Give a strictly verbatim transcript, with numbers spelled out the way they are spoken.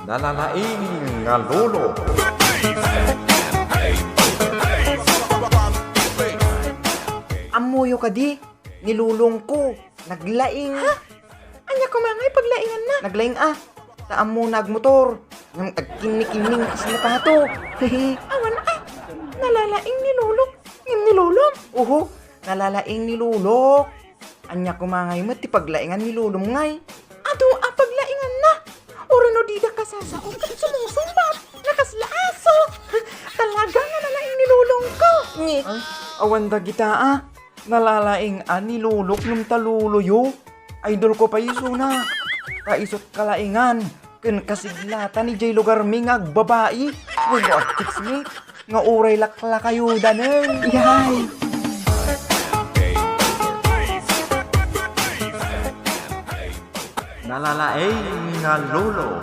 Nalalaing nga lolo. Ammoyo kadi, ni lolongko, naglaing. Ha? Ania koma ngay paglainganna? Naglaing a. Ta ammona agmotor. Ngem agkinnikinning kas napato. Awan a. Nalalaing ni lolok. Ngem ni lolom? Oho, nalalaing ni lolok. Ania koma ngay met ti paglaingan ni lolom ngay? Adu a paglainganna. Uray no dida kasasao ket sumusungbat. Nakasla aso. Talaga nga nalaing ni lolongko. Nge. Ay, awan dagita a. Nalalaing a ni lolok ngem ta loloyo. Idol ko pay isuna. Ta isut' kalaingan ken kasiglatan idiay lugarmi nga agbabai wenno agtext mi nga uray laklakayo daneng. Yay! Nalalaing nga lolo.